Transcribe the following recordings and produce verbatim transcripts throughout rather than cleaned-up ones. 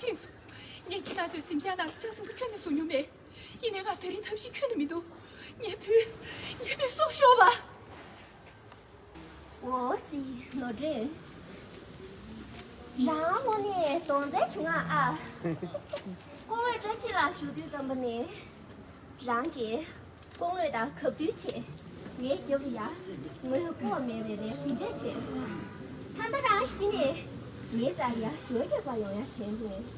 ངས་ཁྱེད་རང་ཚོའི་གཟིམ་ཤག་ནང་ལ་ཤ་ཚ་པོ་ཁྱོན་ནས་བཟོ་མྱོང་མེད། ཡིན་ནའི་ང་དེ་རིང་ཐབས་ཤེས་ཁྱོན་ནས་མི་འདུག་ངའི་བུ། ངའི་བུ་གསོ་ཤོག་བ། འོ་ཙི་ནོར་འདྲེ། རང་དངོས་གནས་གདོང་རྩལ་བྱུང་ང་ཨ། སྐུ་ངོ་བཀྲ་ཤིས་ལགས་བཞུགས་དུས་ཙམ་པ་ནས། རང་གིས་སྐུ་ངོ་དང་གབ་བསྡུར་བྱས། ངའི་རྒྱབ་ལ་ཡ་ངོ་ལྐོག་མེད་པའི་ནས་དེ་འདྲས་བྱས། ད་ལྟ་རང་གཞི་ནས་ངའི་རྩ་ལ་ཡ་ཞོ་རྒྱག་པ་ཡོང་ཡ་དྲན་བྱུང་ངས།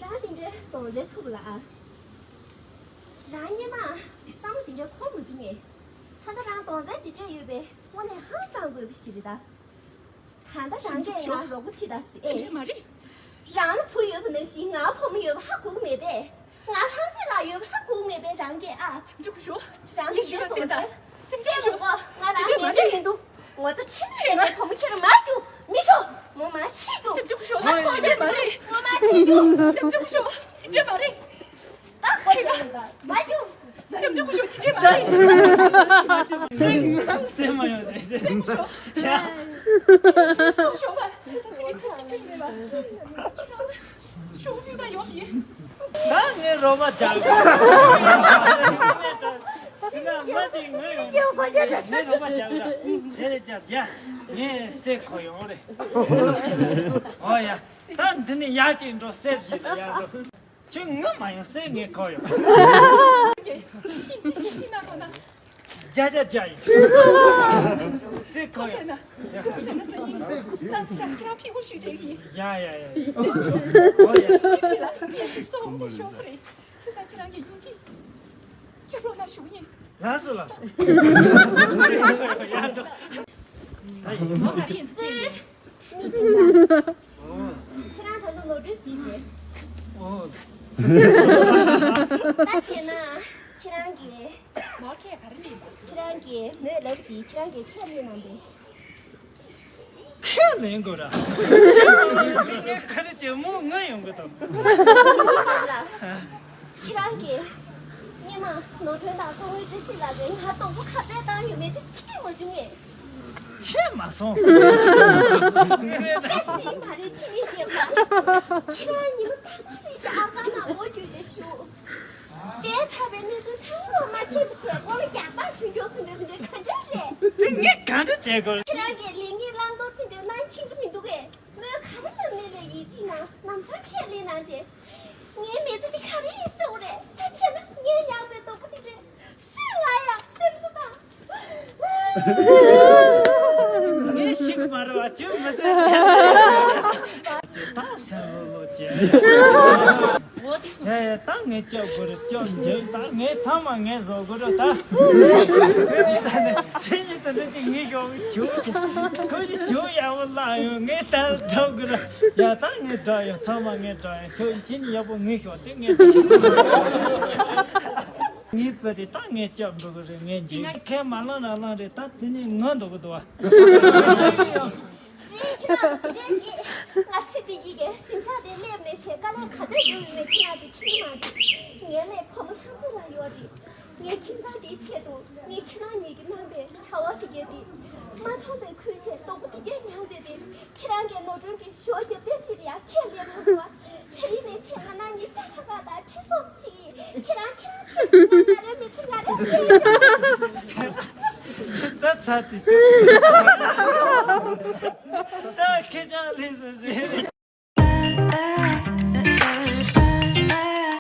རང་དེ་འདྲའི་གདོང་རྩལ་ཐུབ་ལ་ཨ། རང་སྔོན་མ་བསམ་བློ་དེ་འདྲ་འཁོར་མ་བྱུང་ངས། ད་ལྟ་རང་གདོང་རྩལ་དེ་འདྲ་ཡོད་པས་དངོས་གནས་ཧང་སང་དགོས་པ་ཞིག་རེད་ད། ད་ལྟ་རང་གིས་ང་རོགས་པ་བྱེད་ད་ཟེར། དེ་འདྲ་མ་རེད། རང་ལ་བུ་ཡོད་པ་ནང་བཞིན་ང་ལ་བུ་མོ་ཡོད་པ་ཧ་གོ་གི་མེད་པས། ང་ལྷ་མཛེས་ལགས་ཡོད་པ་ཧ་གོ་གི་མེད་པས་རང་གིས་ཨ། ཅམ་ཅུ་ཁུ་ཤོ། རང་ངས་ཞུས་པ་གསན་ད། ཅམ་ཅུ་ཁུ་ཤོ། ང་རང་དེ་འདྲ་མ་རེད། མི་འདུག་ངོ་ཚ་ཁྲིམས་མེད་ནས་བུ་མོ་ཁྱེར་མ་རྒྱུག་མི་ཤོག་ངོ་མ་ཁྲིད་རྒྱུག་ཅམ་ཅུ་ཁུ་ཤོ། ང་ཁོང་དེ་མ་རེད། ངོ་མ་ཁྲིད་རྒྱུག་ཅམ་ཅུ་ཁུ་ཤོ། དེ་འདྲ་མ་རེད། ད་ཁོ་དེ་མ་རྒྱུག་ཅམ་ཅུ་ཁུ་ཤོ། དེ་འདྲ་མ་རེད། སེམས་སེམས་མ་ཡོང་ཟེར་ཟེར། ཅམ་ཅུ་ཁུ་ཤོ། ཡ། སོང་ཤོག་པ། ཁྱེད་ཚོ་དེ་རིང་ཐབས་ཤེས་ཁྱོན་མེད་པ། ཁྱེད་རང་ལ་ཞུ་ཕུལ་བ་ཡོང་ཡིན། ད་ངས་རོགས་པ་བྱ་དགོས། ང་མ་དེ་ངོས་ཡོང་། ངས་རོགས་པ་བྱ་དགོས། དེ་རེད་བྱ་བྱ། ངས་སེ་ཁོ་ཡོང་རེད། ཨོ་ཡ། ད་འདི་ནས་ཡར་ཅིག་འགྲོ་སེར་གྱི་ཡར་འགྲོ། ཁྱོད་ང་མ་ཡོང་སེ་ངས་ཁོ་ཡོང་། ཡིན་ཅི་ཤེས་ཤེས་ན་ཁོ་ན། བརྒྱ་ཆ་བརྒྱ་ཡིན། སེ་ཁོ་ཡོང་། ཁོ་ན། ཁྱེད་ན་སེ་ཡིན། ལ་ཙི་ཤ་ཁྱེད་རང་ཕི་གུ་ཞུས་དེ་ཡིན། ཡ་ཡ་ཡ་ཡ། ཨོ་ཡ། ཁྱེད་ཕི་ལ་ངས་སོ་ཧོང་གི་ཤོག་སེ་རེད། ཁྱེད་ཚང་ཁྱེད་རང་གི་ཡུན་ཅི། ཁྱེད་རོགས་ན་ཞུ་ཡིན། ལགས་སོ་ལགས་སོ། ཡ་འགྲོ། ད་ཡིན། ཨོ་ག་རེ་ཡིན་ཟེར། ཁྱེད་རང་ད་དུང་ནོར་འཁྲུལ་གཟིགས་བྱས། ཨོ། ད་བྱས་ན་ཁྱེད་རང་གིས། མོ་ཁྱེད་ག་རེ་ལས་པ། ཁྱེད་རང་གིས་མོས་ལབ་ཀྱི་ཁྱེད་རང་གིས་ཁས་ལེན་གནང་པས། ཁས་ལེན་དགོས་ར། ངས་ག་རེ་བྱས་མོ་ང་ཡོང་གི་འདུག་ཁྱེད་རང་གིས་སྔོན་མ་ནོར་སྒྲོན་དང་སྐུ་ངོ་བཀྲ་ཤིས་ལགས་ཀྱིས་ང་དོགས་པ་ག་ཚད་བཏང་ཡོད་མེད་དེ་ཁྱེད་མ་བྱུང་ངས། ཁྱེད་མ་སོང་། ཨེ་སི་མ་རེད་ཕྱི་མིག་ཡོད་མ་རེད། ཁྱེད་རང་ཉིན་མོ་ད་ག་རེ་ཞིག་ཨ་ཁ་ནང་ལོག་རྒྱུ་ཞིག་ཞུ། དེ་ཚ་བའི་གནས་ཚུལ་ཚང་མ་མ་མཁྱེན་པ་བྱས་མགོ་ལ་རྒྱག་པ་ཞུ་མགྱོགས་སུ་འགྲོ་དེ་འདྲ་ག་འདྲ་རེད། དེ་ངས་ག་འདྲ་བྱེད་དགོས། ཁྱེད་རང་གིས་ལེགས་ཉེས་བླང་དོར་དེ་འདྲ་གནང་ཤེས་ཀྱི་མི་འདུག་གས། མོས་ག་རེ་ལབ་ནའི་ལས་ཡིད་ཆེས་གནང་། ལམ་སང་ཁས་ལེན་གནང་བྱས། ངའི་མི་ཚེ་འདི་ག་རེ་ཡིན་གསལ་བོ་རེད། ད་བྱས་ན་ངའི་ཉག་པའི་སྡུག་པོ་དེ་འདྲ་སུས་ང་ཡང་སེམས་གསོ་དང་། ངས་ཤི་གི་མ་རེད་བ། ཅུང་མི་ཚེ་ད་སེམས་ལོ་ལོ་བྱས། ཡ་ཡ་ད་ངས་སྐྱོབ་དགོས་རེད། སྐྱོབ་འཇུག་ད་ངས་ཚང་མ་ངས་བཟོ་དགོས་རེད་ད། ཁྱེད་གཉིས་ད་ནི་ཅིག་ངས་ཡོང་བྱུང་། ཁོ་གཉིས་ཅུང་ཡག་པོ་བླངས་ཡོང་། ངས་ད་འགྲོ་དགོས་རེད། ཡ་ད་ངས་འགྲོ་ཡོང་། ཚང་མ་ངས་འགྲོ་ཡོང་། ཁྱོད་ཁྱེད་གཉིས་ཡག་པོ་ངས་ཤོག་དེ་ངས་འགྲོ། ངའི་བུ་དེ་ད་ངས་སྐྱོབ་འགྲོ་གི་རེད། ངས་འཇིག་ཁས་མ་བླངས་ན་བླངས་རེད། ད་དེ་ནས་ངུ་འདུག་གི་འདུག་བ། ངས་ཁྱེད་རང་ཚོ་དེ་འདྲའི་ངས་ང་ཚེ་འདི་ཡི་གེ་གཟིམ་ཤག་དེ་སླེབས་ནས་བྱས་དཀའ་ལས་ག་ཚད་བརྒྱབ་ཡོད་མེད་ཁྱེད་རང་ཚོས་མཁྱེན་གྱི་མ་རེད། ངའི་ལས་ཕོ་མོ་ལྷ་མཛེས་ལགས་ཡོད་རེད། ངས་ཁྱིམ་ཚང་དེའི་ཆེད་དུ་ངས་ཁྱེད་རང་གཉིས་ཀྱིས་གནང་པའི་བྱ་བ་དེ་གས་དེ་མ་མཐོང་པའི་ཁུལ་བྱས་སྡུག་པོ་དེ་གས་མྱངས་བྱས་ཏེ་ཁྱེད་རང་གིས་ནོར་སྒྲོན་གྱི་ཞོ་རྒྱབ་སྟེ་ཕྱིར་ཡ་ཁས་ལེན་མ་ཐུབ་པ། དེ་རིང་ནས་བྱས་ང་ནང་ཉི་ཤ་ཁ་ཁ་དང་ཁྲི་སོ་སོ་ཅིག་ཡིན། ཁྱེད་རང་ཁྱེད་རང་ཁྱེད་ང་རའི་མི་ཚེ་ང་རའི་མི་ཚེ། ད་ཚ་དེ། ད་ཁྱེད་ཅག་ལས་སོ་ཟེར།